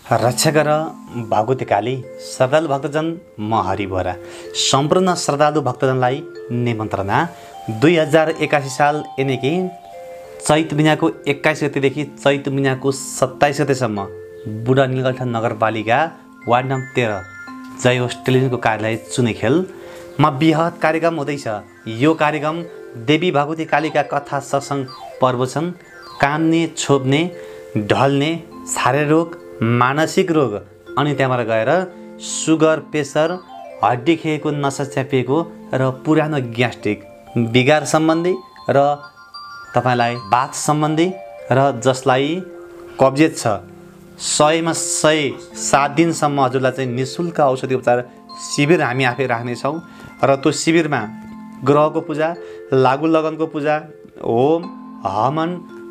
रक्षा गर भगवती काली। श्रद्धालु भक्तजन म हरि बोरा सम्पूर्ण श्रद्धालु भक्तजनलाई निमन्त्रणा। 2081 साल यानि कि चैत महिनाको 21 गतेदेखि चैत महिनाको 27 गतेसम्म बुढा नीलकण्ठ नगरपालिका वार्ड नम्बर 13 जय होस् टेलिभिजनको कार्यालय चुनेखेलमा बृहत कार्यक्रम हुँदैछ। यो कार्यक्रम देवी भगवती कालीका कथा सत्सङ्ग प्रवचन, कान्ने छोप्ने ढल्ने शारीरिक रोग मानसिक रोग अनि त्यहाँबाट गएर सुगर प्रेसर हड्डी खेएको नसा च्यापिएको र पुरानो ग्यास्ट्रिक बिगार सम्बन्धी र तपाईलाई बाथ सम्बन्धी र जसलाई कब्जियत छ 100 मा 100 7 दिनसम्म हजुरलाई चाहिँ निःशुल्क औषधि उपचार शिविर हामी आफै राख्नेछौँ। र त्यो शिविरमा ग्रहको पूजा, लागु लगनको पूजा, होम हवन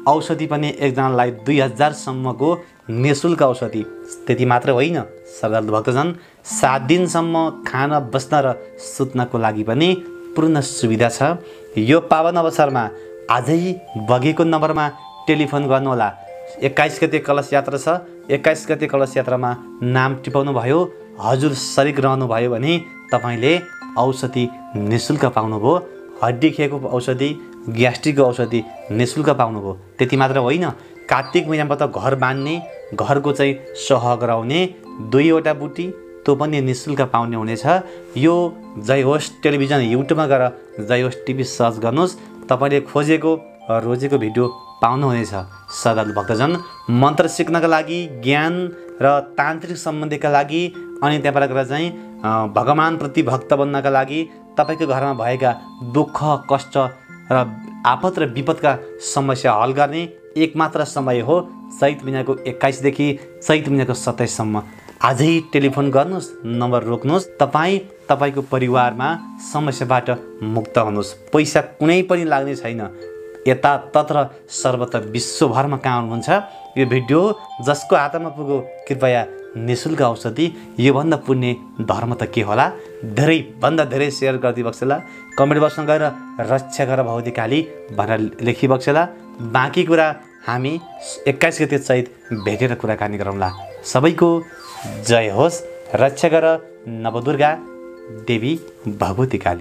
औषधि पनि एकजनालाई 2000 सम्मको निःशुल्क औषधि। त्यति मात्र होइन, श्रद्धालु भक्तजन 7 दिनसम्म खान बस्न र सुत्नको लागि पनि पूर्ण सुविधा छ। यो पावन अवसरमा आजै बगेको नम्बरमा टेलिफोन गर्नुहोला। 21 गते कलश यात्रा छ। 21 गते कलश यात्रामा नाम टिपाउनु भयो, हजुर शरीक रहनुभयो भने तपाईले औषधि निःशुल्क पाउनुभयो। हड्डी खेको औषधि, ग्यास्ट्रिकको औषधि निःशुल्क पाउनुभयो। त्यति मात्र होइन, कार्तिक महिनामा त घर बाँध्ने, घरको चाहिँ सह गराउने 2वटा बुटी त्यो पनि निःशुल्क पाउने हुनेछ। यो जय होस् टेलिभिजन युट्युबमा गएर जय होस् टिभी सर्च गर्नुहोस्, तपाईँले खोजेको रोजेको भिडियो पाउनुहुनेछ। श्रद्धालु भक्तजन मन्त्र सिक्नका लागि, ज्ञान र तान्त्रिक सम्बन्धीका लागि अनि त्यहाँबाट गएर चाहिँ भगवानप्रति भक्त बन्नका लागि, तपाईँको घरमा भएका दुःख कष्ट र आपत र विपदका समस्या हल गर्ने एकमात्र समय हो चैत महिनाको 21 देखि चैत महिनाको 27 सम्म। आजै टेलिफोन गर्नुहोस्, नम्बर रोक्नुहोस्। तपाईँको परिवारमा समस्याबाट मुक्त हुनुहोस्। पैसा कुनै पनि लाग्ने छैन। यतातत्र सर्वत्र विश्वभरमा कहाँ हुनुहुन्छ, यो भिडियो जसको हातमा पुगो कृपया निःशुल्क औषधि, योभन्दा पुण्य धर्म त के होला। धेरैभन्दा धेरै सेयर गरिदिई बक्सेला। कमेन्ट बक्समा गएर रक्षा गर भगवती काली भनेर लेखी बक्सेला। बाँकी कुरा हामी 21 गते चैत भेटेर कुराकानी गरौँला। सबैको जय होस्। रक्षा गर नवदुर्गा देवी भगवती काली।